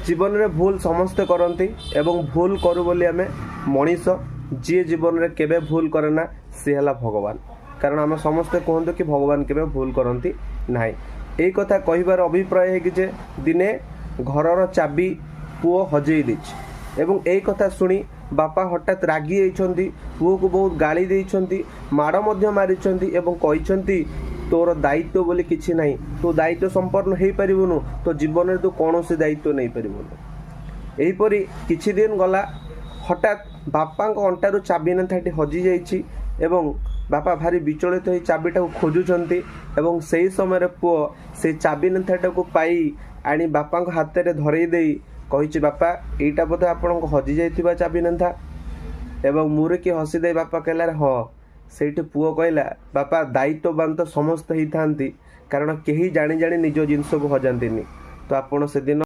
ଜୀବନରେ ଭୁଲ ସମସ୍ତେ କରନ୍ତି ଏବଂ ଭୁଲ କରୁ ବୋଲି ଆମେ ମଣିଷ। ଯିଏ ଜୀବନରେ କେବେ ଭୁଲ କରେ ନା, ସିଏ ହେଲା ଭଗବାନ। କାରଣ ଆମେ ସମସ୍ତେ କୁହନ୍ତୁ କି ଭଗବାନ କେବେ ଭୁଲ କରନ୍ତି ନାହିଁ। ଏଇ କଥା କହିବାର ଅଭିପ୍ରାୟ ହେଇକି ଯେ ଦିନେ ଘରର ଚାବି ପୁଅ ହଜେଇ ଦେଇଛି ଏବଂ ଏଇ କଥା ଶୁଣି ବାପା ହଠାତ୍ ରାଗି ଯାଇଛନ୍ତି, ପୁଅକୁ ବହୁତ ଗାଳି ଦେଇଛନ୍ତି, ମାଡ଼ ମଧ୍ୟ ମାରିଛନ୍ତି ଏବଂ କହିଛନ୍ତି, ତୋର ଦାୟିତ୍ୱ ବୋଲି କିଛି ନାହିଁ, ତୁ ଦାୟିତ୍ୱ ସମ୍ପନ୍ନ ହେଇପାରିବୁନୁ, ତୋ ଜୀବନରେ ତୁ କୌଣସି ଦାୟିତ୍ୱ ନେଇପାରିବୁନୁ। ଏହିପରି କିଛି ଦିନ ଗଲା। ହଠାତ୍ ବାପାଙ୍କ ଅଣ୍ଟାରୁ ଚାବି ନେନ୍ଥାଟି ହଜିଯାଇଛି ଏବଂ ବାପା ଭାରି ବିଚଳିତ ହୋଇ ଚାବିଟାକୁ ଖୋଜୁଛନ୍ତି ଏବଂ ସେହି ସମୟରେ ପୁଅ ସେଇ ଚାବି ନେନ୍ଥାଟାକୁ ପାଇ ଆଣି ବାପାଙ୍କ ହାତରେ ଧରେଇ ଦେଇ କହିଛି, ବାପା, ଏଇଟା ବୋଧେ ଆପଣଙ୍କ ହଜିଯାଇଥିବା ଚାବି ନେନ୍ଥା। ଏବଂ ମୁରୁକି ହସିଦେଇ ବାପା କହିଲା, ହଁ। ସେଇଠି ପୁଅ କହିଲା, ବାପା, ଦାୟିତ୍ୱବାନ ତ ସମସ୍ତେ ହେଇଥାନ୍ତି, କାରଣ କେହି ଜାଣି ଜାଣି ନିଜ ଜିନିଷକୁ ହଜାନ୍ତିନି। ତ ଆପଣ ସେଦିନ